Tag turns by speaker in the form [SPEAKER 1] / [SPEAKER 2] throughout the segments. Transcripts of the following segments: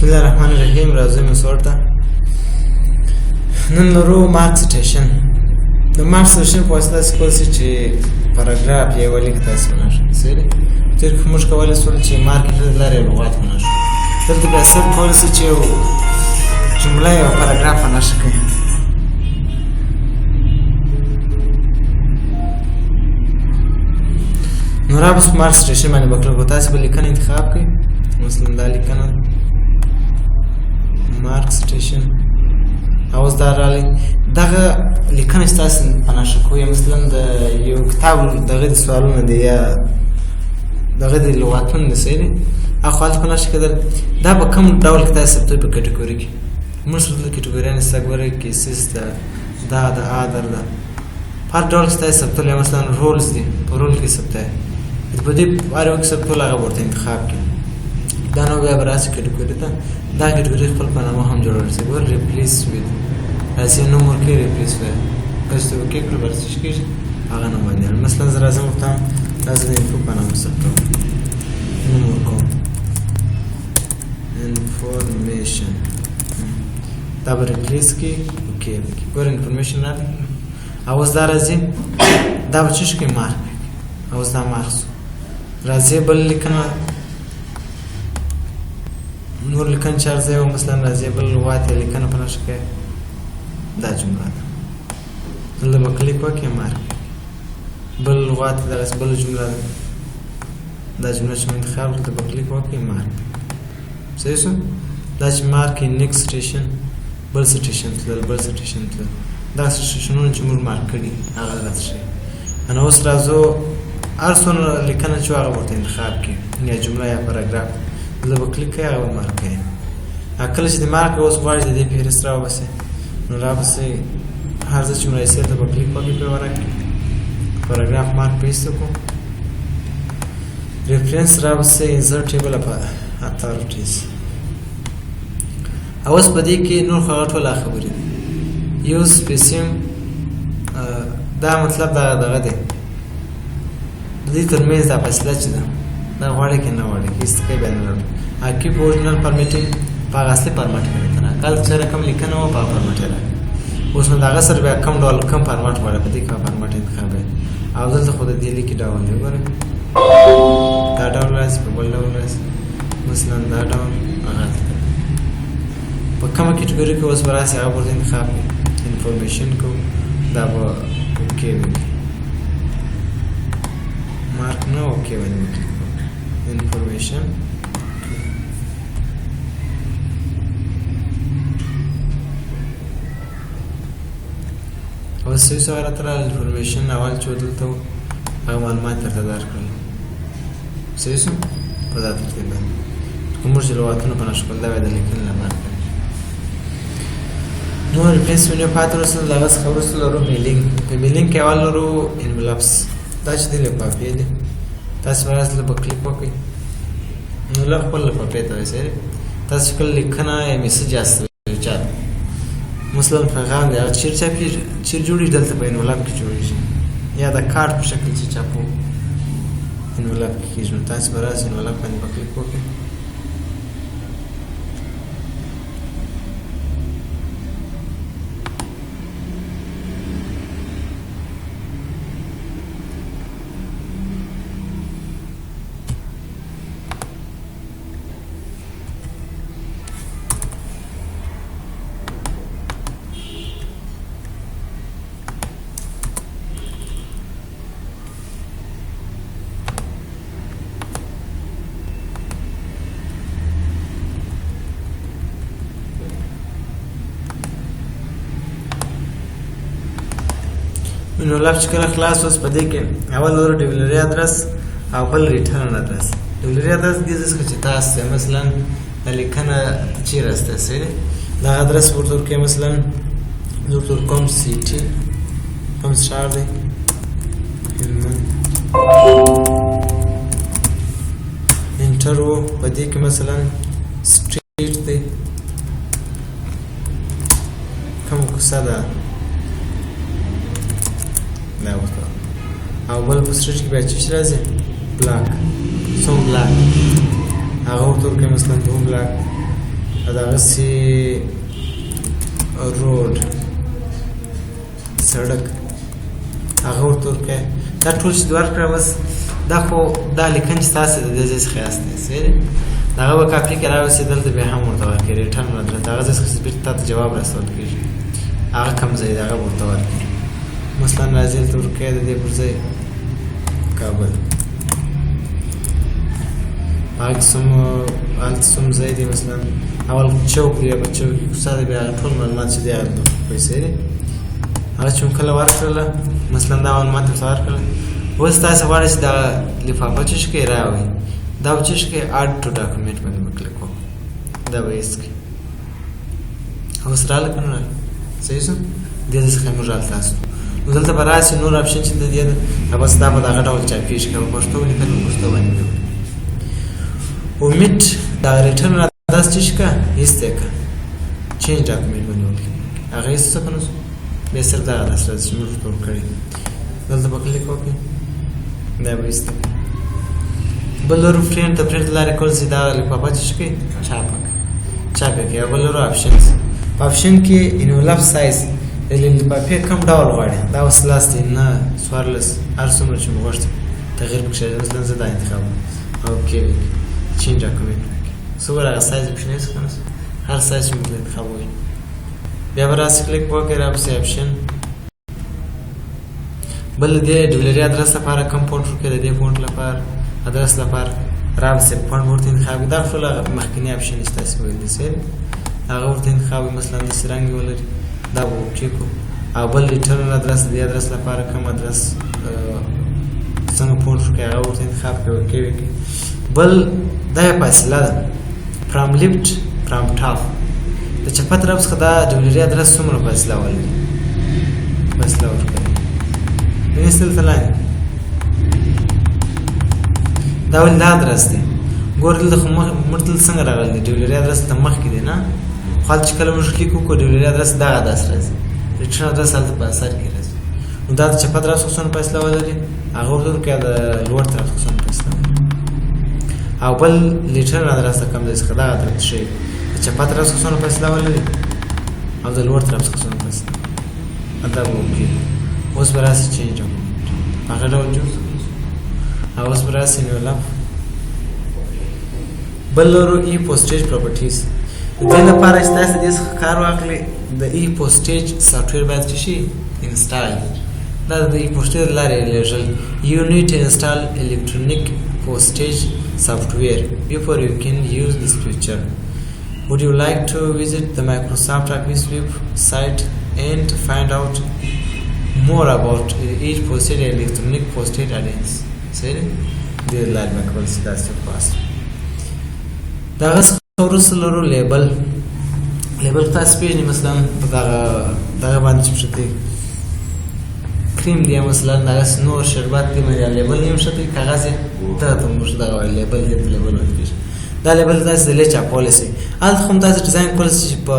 [SPEAKER 1] بسم الله الرحمن الرحیم. راځئ موږ ته نن لرو mark citation. د mark citation په واسطه تاسو کولی شئ چې پاراګراف یا یوه لیک تاسو په نښه کړئ. صحیح دی؟ تېر کې موږ کولی شول چې mark له لارې لغات په نښه کړو. دلته بیا صرف کولی شئ چې یو جمله یو پاراګراف په نښه کړئ. نو را بس mark citation باندې به کلیک وکړو. تاسو به لیکنه انتخاب کړئ، مثلا دا لیکنه mark citation. اوس دا راغلی دغه لیکنه چې تاسو په نښه کوئ، مثلا د یو کتاب دغه د سوالونه دی یا دغه د لغاتونه دی، صحیح دی؟ هغه خو هلته په نښه کېدل. دا په کوم ډول کې تاسو ثبتوئ؟ په کټګوري کې موږ سره دلته کټګوریانې شته، ګورئ cases ده، دا ده، other ده، په هر ډول کې تاسو ثبتول. یا مثلا rules دی، په rule کې ثبتوئ، په دې هر یو کې ثبتول هغه ورته انتخاب کړي. دا نو بیا به راشي کټګوري ته. دا کټګوري خپل په نامه هم جوړول شي. ګور replace with راځي، نوم ورکړي replace with، کله چې okay کړو بل څه کېږي هغه نوم باندې. مثلا زه راځم ورته دا زه د info په نامه ثبتوم، نوم ورکوم information، دا به replace کړي، okay به کړي. ګور information راغی. او اوس دا راځي، دا به څه شي کوي؟ مارک. اوس دا مارک شو. راځي بل لیکنه، نور لیکنه چې هر ځای و، مثلا راځي بل لغات یا لیکنه په نښه کوي. دا جمله ده، دلته به کلیک وکړې مارک. بل لغات دغسې بله جمله ده، دا جمله چې مو انتخاب کړه دلته به کلیک وکړې مارک. صحیح شو؟ دا چې مارک یې next citation، بل citation تلل، بل citation تلل، دا سټیشنونه چې موږ مارک کړي هغه راته ښیي. نو اوس راځو هر څونه لیکنه چې هغه ورته انتخاب کړي، یا جمله یا پاراګراف، دلته به کلیک کوي هغه به مارک کوي. کله چې د مارک اوس غواړي د دې فهرست راوباسي، نو راباسي هر ځای چې مو راځي ته به کلیک وکړي په ورق کې پاراګراف mark paste کړو. reference راباسي insert table of authorities. اوس په دې کې نور خو هغه ټوله خبرې دي. use spacing دا مطلب دا دغه دی، د دې ترمنځ دا فاصله چې ده دا غواړي که نه غواړي هېڅ کوي بیا نه راوړي. keep original formatting په هغه اصلي فارمټ کې راته کله چې رقم لیکنه وه په هغه فارمټ یې راکړه. اوس نو د هغه سره بیا کوم ډول کوم فارمټ غواړي په دې کې فارمټ انتخاب دی. او دلته خو د دې لیکې ډول دی، ګورئ دا ډول راځي په بل ډول راځي، مثلا دا ډول هغه په کومه کټګوري کې اوس به راسي هغه ورته انتخاب کړي. information کوو دا به okay وکړي، مارک نه okay باندې به کلیک وکړي information. اوس صحیح شو، راته راغله information. اول چې دلته و هغه معلومات درته درکړل. صحیح شو؟ په دا ترتیب باندې که موږ چې لغاتونه په نښه کړل دا به د لیکنې لپاره کوي. نو reference menu پاتې وروسته له هغه څخه وروسته لرو mailing. په mailing کې اول لرو envelopes، دا چې دی لفافې دي. تاسو به راسي به کلیک وکړئ، نو له خپل لفافې ته رسېږئ. تاسو کله لیکنه یا message استوئ چا ته، مثلا پیغام دی، هغه چېرې چاپېږي، چېرې جوړېږي؟ دلته په envelope کې جوړېږي، یا د کارت په شکل چې چاپو envelope کې کېږي. نو تاسو به راسئ envelope باندې به کلیک وکړئ. envelope چې کله خلاص اوس په دې کې اول لرو delivery address او بل return address. delivery address دې ځای څخه چې تاسو ته مثلا د لیکنه چیرې استوي، صحیح دی؟ دغه ادرس ورته ورکوي، مثلا زه ورته ورکوم city، کوم ښار دی، هلمند، enter و. په دې کې مثلا street دی، کوم کوڅه ده دا ورته، او بل په street کې بیا چې څه راځي block، څوم block هغه ورته ورکوي، مثلا دوم block. دغسې road سړک هغه ورته ورکړئ. دا ټول چې ورکړه بس دا خو دا لیکنه چې تاسې د دې ځای څخه اخیستی، صحیح دی؟ هغه به کاپي کې راوستي، دلته بیا هم ورته ورکړي return address، هغه ځای څخه چې بېرته تا ته جواب راستول کېږي هغه کوم ځای دی هغه به ورته ورکړي. مثلا راځي دلته ورکړي د دې پر ځای کابل، هغه کې څوم هلته څوم ځای دی، مثلا اول چوک دی، په چوک کې کوڅه دی، بیا ټول معلومات چې دی هلته پیسې دی. هغه چې کله ورکړله مثلا دا معلومات ورته ورکړله، اوس تاسې غواړئ چې دا لفافه چې شي راوړئ، دا به چې شي add to document باندې به کلیک وکړو، دا به یې کړئ. اوس راغله که نه راغله؟ صحیح شو؟ دې ځای څخه موږ هلته اخلو. نو دلته به راشي نور option چې د دې ده، بس دا به دغه ډول چاپېږي، که په پښتو ولیکل په پښتو باندې به ولیکل. اومیټ دا return ادرس چې شي که ایسته که change document باندې ولیکل، هغه ایسته څه که نه شو، بیا صرف دغه ادرس راځي چې موږ ورته ورکړی. دلته به کلیک وکړئ، دا به ایسته کړئ. بل لور پرینټ د پرینټ لارې کول چې دا لفافه چې شي کوي چاپ کړئ، چاپ یې کړئ. بل لور options، په option کې envelope size د لفافې کوم ډول غواړي، دا اوس لاس دی نه 14، هر څومره چې مو غوښتي تغییر پکې راځي. مثلا زه دا انتخاب okay change document څه ګوره هغه سایز پکې نه شي که نه هر سایز چې موږ انتخابوي. بیا به راسي کلیک وکړئ، راپسې option بل د دې delivery ادرس لپاره کوم font ورکړي، د دې font لپاره ادرس لپاره راپسې font ورته انتخاب کړئ. دا ټول هغه مخکني option چې تاسې ویل دي صحیح دی، هغه ورته انتخاب کړئ. مثلا داسې رنګ یې ولري، دا به okay کړو. او بل return ادرس د دې ادرس لپاره کوم ادرس څنګه font ورکړي هغه ورته انتخاب کړئ، okay وکړئ. بل دا یې فاصله ده from left from top، د چپه طرف څخه دا delivery ادرس څومره فاصله ولري، فاصله ورکړي. دلته لاندې دا ولې دا ادرس دی، ګور دلته خو موږ دلته څنګه راغلی دی delivery ادرس ته مخکې دی نه، خو هلته چې کله موږ کلیک وکړو delivery ادرس دغه ادرس راځي، return ادرس هلته په اثر کې راځي. نو دا د چپه طرف څخه څومره فاصله ولري هغه ورته ورکړي، د لوړ طرف څخه څومره فاصله ولري. او بل return ادرس د کوم ځای څخه دغه طرف ته ښیي، د چپه طرف څخه څومره فاصله ولري او د لوړ طرف څخه څومره فاصله، دا به okay. اوس به راسي change document هغه ډول جوړ، او اوس به راسي envelope. بل لورو e-postage properties، د دې لپاره چې تاسې دې څخه کار واخلئ د e-postage software باید څه شي install. دا د e-postage لارې لېږل. You need to install electronic postage software before you can use this feature. Would you like to visit the Microsoft Office website and find out more about e-postage and electronic postage add-ins؟ صحیح دی؟ دې لارې به کول شي داسې پاس. دغه څخه وروسته لرو label. Label تاسو پېژنئ، مثلا په دغه دغه باندې چې پښتې کریم دی، مثلا دغسې نور شربت دی، باندې label یې نښتی کاغذ یې دغه ته موږ دغه وایو label دی، ته label ویل کېږي. دا label تاسې د لې چاپولی شئ، هلته خو هم تاسې design کولی شئ چې په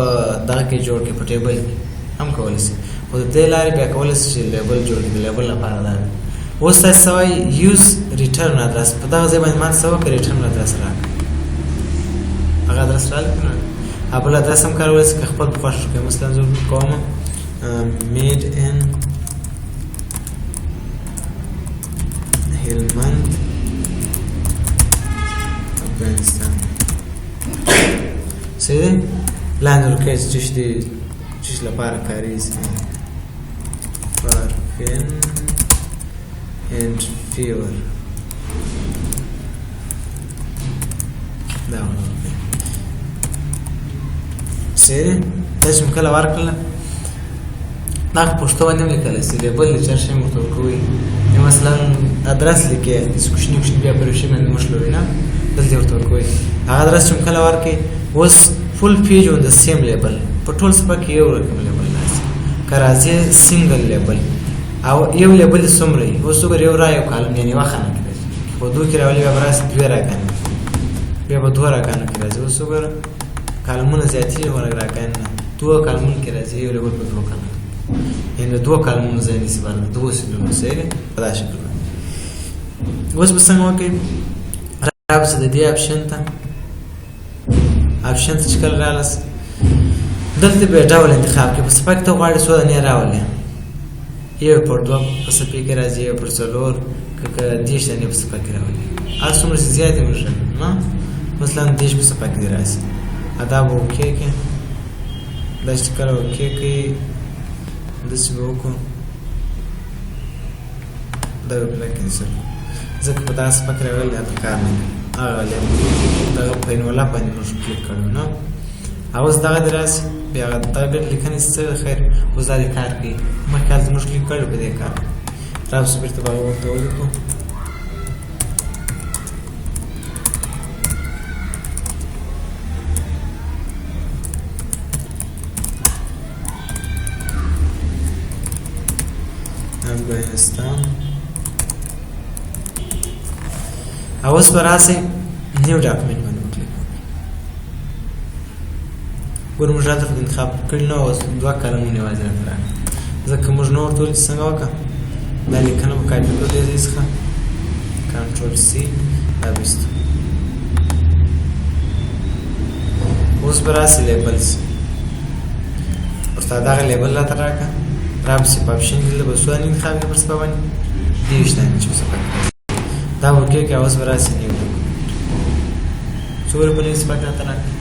[SPEAKER 1] دغه کې جوړ کړئ، په table کې هم کولی شئ، خو د دې لارې بیا کولی شئ چې label جوړ کړئ، د label لپاره دا دی. اوس تاسې څه وایي use return address، په دغه ځای باندې ما ته څه وکړه return ادرس راکړه، هغه ادرس راکړه که نه؟ او بل ادرس هم کارولی شئ که خپل په خوښه کړئ. مثلا زه کوم made in هلمند افغانستان، صحیح دی؟ لاندې ورکړئ چې څه دي څه لپاره کارېږي، for pain and fever، دا ورکړئ. صحیح دی؟ تاسو مې کله ورکړله دا په پښتو باندې هم لیکلی شئ، label د چا شی ورته ورکوئ، یا مثلا ادرس لیکئ داسې کوچني کوچني بیا پر شی باندې مښلوئ نه، دلته یې ورته ورکوئ. هغه ادرس چې مو کله ورکړئ اوس full page on the same label، په ټول صفحه کې یو رقم label راځي، که راځي single label او یو label څومره وي، اوس وګوره یو را یو column یعنې یوه خانه کې راځي، په دوه کې راولي بیا به راشي دوې راګانې، بیا به دوه راګانو کې راځي. اوس وګوره کالمونه زیاتېږي خو راګانې نه، دوه کالمونو کې راځي یو label په دوه کالمونو، یعنې د دوو کالمونو ځای نیسي بله د دوو cell ونو، صحیح دی؟ په دا شکل باندې. اوس به څنګه وکړئ، راپسې د دې option ته option ته چې کله راغلس دلته به ډول انتخاب کړي. په صفحه کې ته غواړې څو دانې راولې، یو پر دوه په صفحې کې راځي، یو پر څلور، که 30 دانې په صفحه کې راولې، هر څومره چې زیاتې موږ نه مثلا 30 په صفحه کې دې راسي. دا به okay کړې، دا چې کله okay کړې داسې به وکړو، دا به پله cancel کړو، ځکه په دغه صفحه کې راغلي هلته کار نه کوي. هغه دغه په envelope باندې موږ کلیک کړو نه، او اوس دغه دې راسي، بیا هغه دغه بېرته لیکنې څه خیر اوس دا دې کار کوي. مخکې هلته موږ کلیک کړو په دې کار راپسې بېرته به هغه ورته ولیکو. افغانستان. او اوس به راسئ new document باندې به کلیک وکړئ. ګوره موږ هلته خو انتخاب کړي نه، اوس دوه کالمونه یوازې راته راغلي، ځکه موږ نه ورته ویل چې څنګه وکړه. دا لیکنه به کاپي کړو دې ځای څخه، control C دا به ایستو. اوس به راسي labels، ورته دغه label راته راکړه. راپسې په option کې دلته به څو دانې انتخاب کړي پر صفحه باندې، 30 دانې چې په صفحه کې دا okay کړه. اوس به راسي new document، څومره په نوې صفحه کې راته راکړه.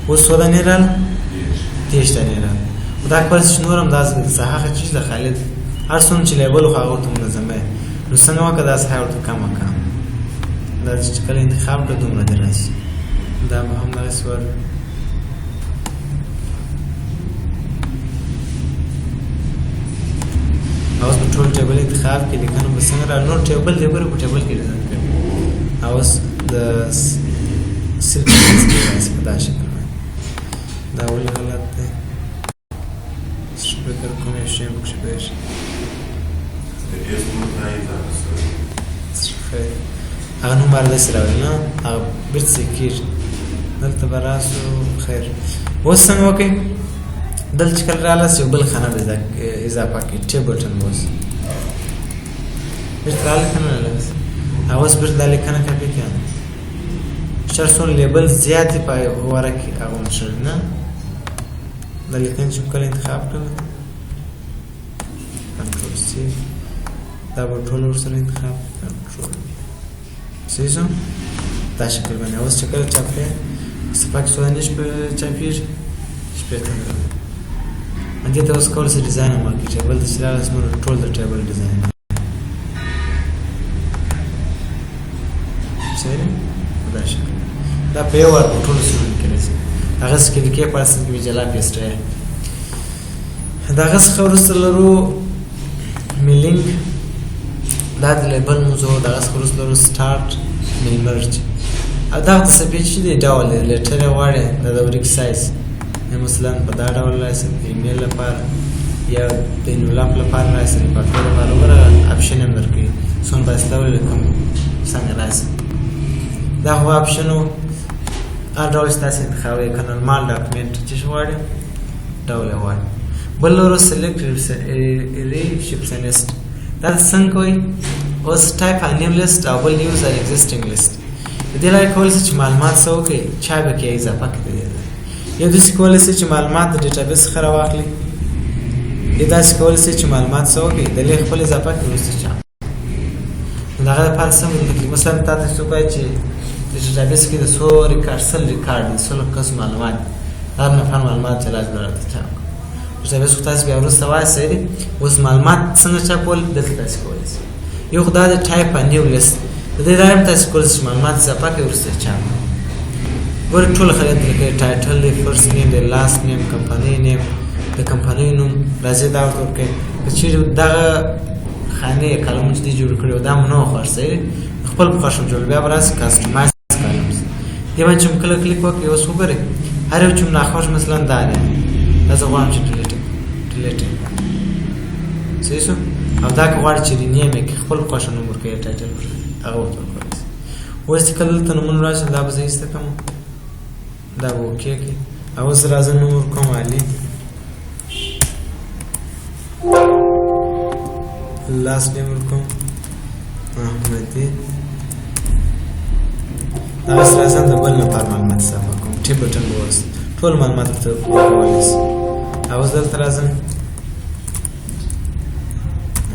[SPEAKER 1] اوس څو دانې راغله؟ 30 دانې راغله. خو دا کول چې نور هم دا ساحه چې د خالد هر څومره چې label خو هغه ورته منظمه وي. نو څنګه وکړه دا ساحه ورته کمه کړه، دا چې کله انتخاب کړه دومره دې راسي. دا به هم دغسې ور اوس به ټول table انتخاب کړي، لیکنه به څنګه را نور table دی ګوره په table کې ډیزاین کړي. اوس د صرف راسي په دا شکل باندې. دا ولې غلط دی؟ فکر کوم یو شی پکښې پېښ خیر هغه نوم به داسې راوړي نه، هغه بېرته صحیح کېږي. دلته به راسو خیر. اوس څنګه وکړئ؟ دلته چې کله راغلاست یو بل خانه به اضافه کړئ، tab button به اوس بېرته راغله که نه راغلاست؟ هغه اوس بېرته دا لیکنه کاپي کړه، چې هر څومره label زیات وي په ورق کې هغه هم ښه نه. دا لیکنه چې کله انتخاب کړم control C، دا به ټول ورسره انتخاب control صحیح شو دا شکل باندې. اوس چې کله چاپ کړې صفحه کې څو دانې چاپېږي؟ 60 راغلي. دې ته اوس کولی شئ ډیزاین هم ورکړئ، table ته چې راغلاست نور ټول د table design صحیح دی په دا شکل. دا په یو وار په ټولو سیمو کې راځي، هغه څه کې په اصل کې جلا paste دی. د هغه څخه وروسته لرو mailing، دا د label موضوع. د هغه څخه وروسته لرو start mail merge، او دا د صفحې چې دی ډول دی، letter یې غواړي د ورق سایز مثلا په دا ډول راشي، د ایمیل لپاره یا د envelope لپاره راشي، د لفافې لپاره. وګوره option هم درکوي څومره فاصله ولري کوم څنګه راشي. دا خو option و، هر ډول چې تاسې انتخابوئ، که normal document چې څه غواړي ډول یې غواړي. بل لورو select recipient، دا څنګه کوئ؟ اوس type a new list او بل use an existing list. د دې لارې کولی شئ چې معلومات څه وکړئ، چا به کې اضافه کړئ د دې لارې. یو داسې کولی شئ چې معلومات د database څخه راواخلئ، یو داسې کولی شئ چې معلومات څه وکړئ د لې خپل اضافه کړئ وروسته چاپ. نو د هغه لپاره څنګه تکلیف، مثلا تا ته څوک وایي چې د database کې د څو ریکارډ 100 ریکارډ دي، 100 کس معلومات دي، هر نفر معلومات جلا جلا راته چاپ کړي. database خو تاسې بیا وروسته وایاست صحیح دی. اوس معلومات څنګه چاپول دلته تاسې کولی شئ. یو خو دا دی type a new list، د دې لارې هم تاسې کولی شئ چې معلومات اضافه کړئ وروسته چاپ کړئ. ګورئ ټول خلک لیکي، title دی، first name دی، last name، company name، د کمپنۍ نوم راځي دا ورته ورکوي. که چېرې دغه خانې کالمونه چې دوی جوړ کړي وو دا مو نه وو خوښ صحیح دی، خپل په خوښه جوړ، بیا به راسي customize columns دې باندې چې مو کله کلیک وکړئ. اوس وګورئ هر یو چې مو ناخوښ مثلا دا دی، دا زه غواړم چې delete یې کړم صحیح شو. او دا که غواړي چې rename یې کړي خپل خوښه نوم ورکوي، title ورکوي، هغه ورته ورکولی شي. اوس چې کله دلته نومونه راشي دا به زه ایسته کړم، دا به okay کړي. او اوس راځم نوم ورکوم علي، last name ورکوم احمدي. دا اوس راځم د بل لپاره معلومات اضافه کوم. tab button به وباسئ، ټول معلومات ورته ورکولی شئ. او اوس دلته راځم،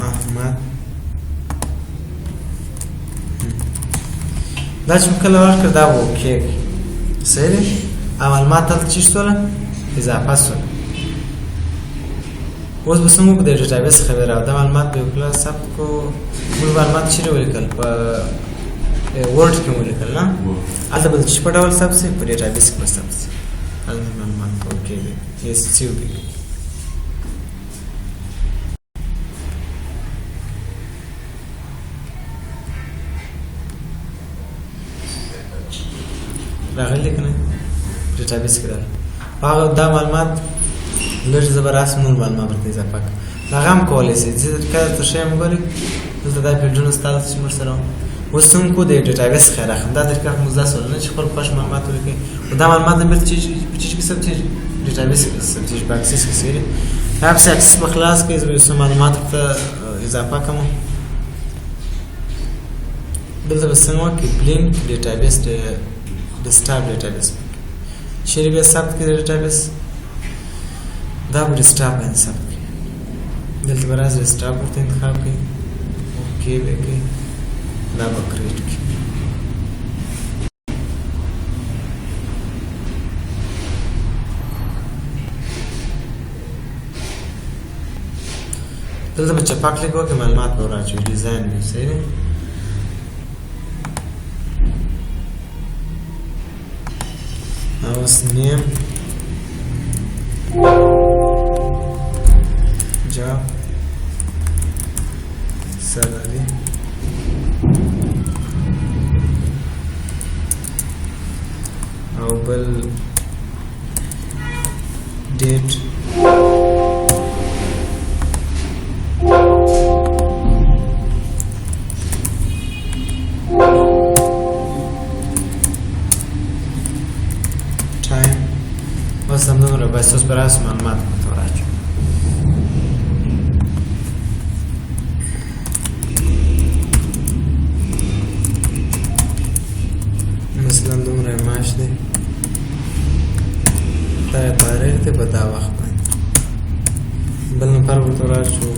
[SPEAKER 1] احمد، دا چې کله ورکړ دا به okay کړي، صحیح دی. او معلومات هلته چې شوله اضافه شوله. اوس به څنګه وکړو د database څخه به راو دا معلومات به یو کله ثبت کړو. موږ معلومات چېرې ولیکل؟ په Word کې مو ولیکل نه؟ هلته به د څه په ډول ثبت شي؟ په database کې به ثبت شي. هلته معلومات به okay وي، yes save وي. راغلی که نه database کې راغلی. هغه دا معلومات لږ زه به راسم نور معلومات ورته اضافه کړم. هغه هم کولی شئ. زه کله درته ښیم وګورئ دلته دا فیلډونه ستا چې موږ سره اوس څنګه کو د database څخه راخلم. دا طریقه خو موږ داسې نه چې خپل خوښ معلومات ولیکئ، خو دا معلومات بیرته په چیش کې ثبتېږي؟ database کې ثبتېږي، په Access کې. صحیح دی. دا پسې Access به خلاص کړئ، زه به یو څه معلومات ورته اضافه کړم. دلته به څنګه وکړي؟ blank database، desktop database چیرې بیا ثبت کړي؟ database دا په desktop باندې ثبت کړي. دلته به راسي desktop ورته انتخاب کړي، okay به کړي، دا به create کړي. دلته به چپه کلیک وکړي، معلومات به وراچوي، design به صحیح دی. اوس name، job، salary، او بل date، time. بس همدومره بس. اوس به راسو معلومات ورته وراچوو. مثلا دومره یې معاش دی، دا یې تاریخ دی په دا وخت باندې. بل نفر ورته راچو،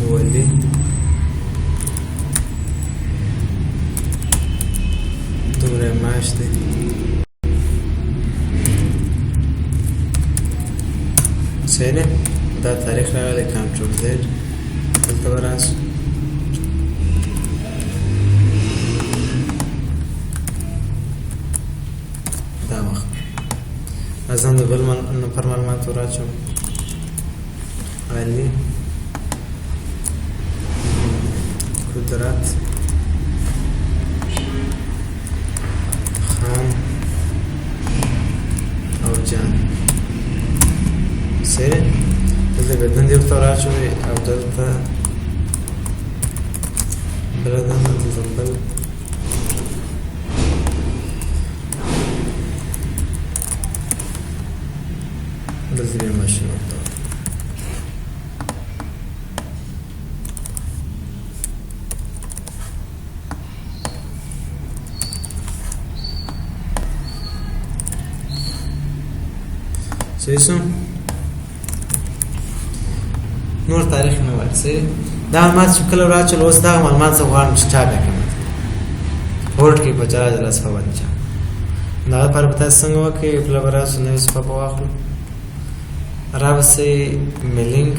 [SPEAKER 1] ولي، دومره یې معاش دی، صحیح دی. دا تاریخ راغلی، control Z، دلته به راسو دا وخت. ازم د بل نفر معلومات وراچوم، علي، قدرت، خان او جان، صحیح دی. دلته به دندې ورته وراچوي او دلته بله دنده، دلته بل دلته بیا ماشین ورته. صحیح شو. نور تاریخ نه وایي، صحیح. دا معلومات چې کله راچول، اوس دغه معلومات زه غواړم چې چاپ یې کړم Word کې په جلا جلا صفحه باندې چاپ. د هغه لپاره به تاسو څنګه وکړئ؟ پله به راسو نوې صفحه به واخلو، رابسئ mailing،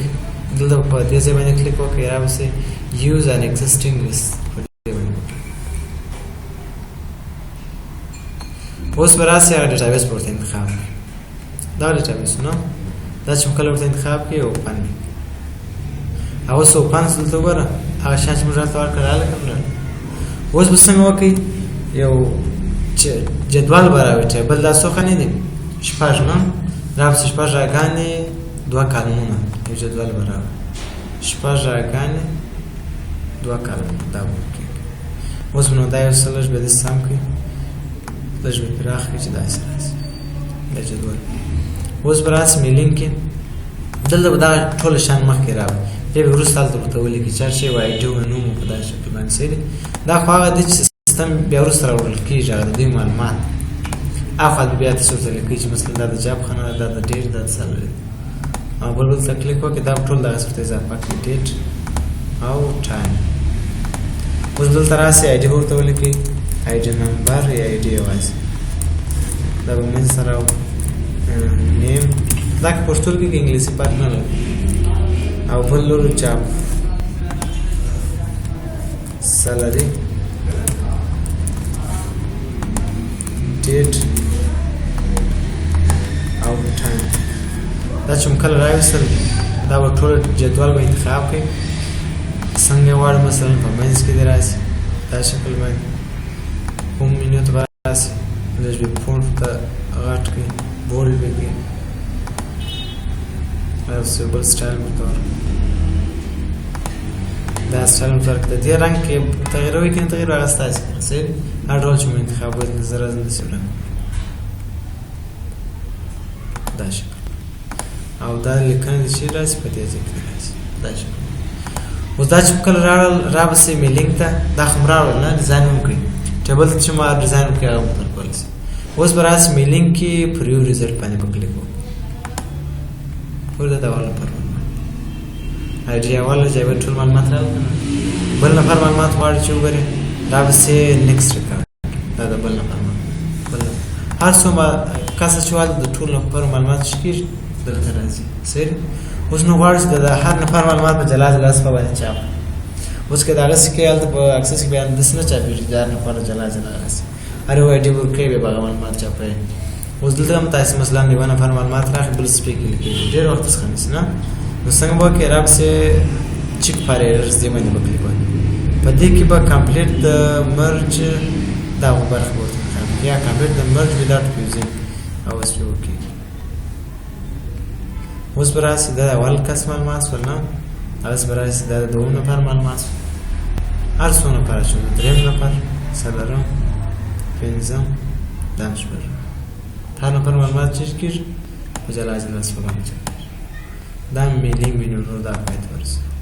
[SPEAKER 1] دلته په دې ځای باندې کلیک وکړئ، رابسئ use an existing list په دې باندې وکړئ. اوس به راسئ هغه database به ورته انتخاب کړئ، دا database نه، دا چې کله ورته انتخاب کړئ open. او اوس open دلته وګوره هغه شیان چې موږ راته ورکړل راغله که نه راغله. اوس به څنګه وکړئ؟ یو جدول به راوړي، table دا څو خانې دي؟ شپږ نه؟ راپسې شپږ راګانې دوه کالمونه، یو جدول به راوړي، شپږ راګانې دوه کالمونه، دا به وکړي. اوس به نو دا یو څه لږ به داسې سم کړي، لږ به پراخ کړي چې داسې راسي دا جدول. اوس به راسي mailing کې، دلته به دا ټول شیان مخکې راوړي، بیا به وروسته هلته ورته ولیکي چې هر شی و ID و نوم په داسې شکل باندې. صحیح دی. دا خو هغه دی چې سیستم بیا وروسته راوړل کېږي، هغه د دوی معلومات. اخوا بیا تاسو ورته لیکئ چې مثلا دا د job خانه ده، دا د date، دا د salary. او بل بل ته کلیک وکړئ، دا ټول دغسې ورته اضافه کړئ، date او time. اوس دلته راسئ ID ورته ولیکئ، ID number یا ID یوازې، دا به منځ ته راوړو. name دا که پښتو لیکئ که انګلیسي فرق نه لري. او بل لور job salary date او time. دا چې موږ کله راوستل دا به ټول جدول به انتخاب کړئ، څنګه یې غواړو، مثلا په منځ کې دې راسي دا شکل باندې، کوم menu ته به راسي، لږ به font ته غټ کړئ، bold به کړئ، او څه بل سټایل ورته ورکړئ. دا سټایل ورته ورکړئ، د دې رنګ کې تغیروئ که نه تغیر هغه ستاسې صحیح دی. هر ډول چې مو انتخابوئ زه راځم داسې رنګ دا شکل، او دا لیکنه دې چې راسي په دې ځای کې راسي دا شکل. اوس دا چې کله راغلل رابسې mailing ته، دا خو مو راوړل نه، design مو کړی، table ته چې مو design وکړي هغه مو درکولی شي. اوس به راسي mailing کې preview result باندې به کلیک وکړو. ګوره دا د اول نفر معلومات، ID اول ځای به ټول معلومات راغلل که نه. بل نفر معلومات غواړي چې وګوري، رابسې next record، دا د بل نفر معلومات، بل نفر هر څو کسه چې والي د ټول نفر معلومات چې کېږي دلته راځي. صحیح دی. اوس نو غواړو چې د هر نفر معلومات په جلا جلا صفحه باندې چاپ کړو. اوس که دغسې کوي هلته په Access کې بیا داسې نه چاپېږي، د هر نفر جلا جلا راسي، هر یو ID ورکوي بیا به هغه معلومات چاپوي. اوس دلته هم تاسې مثلا د یوه نفر معلومات راغی بل صفحې کې لیکي، ډېر وخت څخه نیسي نه. نو څنګه به وکړې، راپسې check for errors دې باندې به کلیک وکړې، په دې کې به complete the merge دا برخه به ورته انتخاب کړي، یا complete the merge without fusing او اوس پرې وکړي. اوس به راسي دا د اول کس معلومات شول نه، اوس به راسي دا د دوم نفر معلومات شول، هر څو نفر شول، دریم نفر، څلورم، پنځم، دا هم شپږم، هر نفر معلومات چې کېږي په جلا جلا صفحه باندې چاپېږي. دا mailing menu نور دا پای ته ورسېد.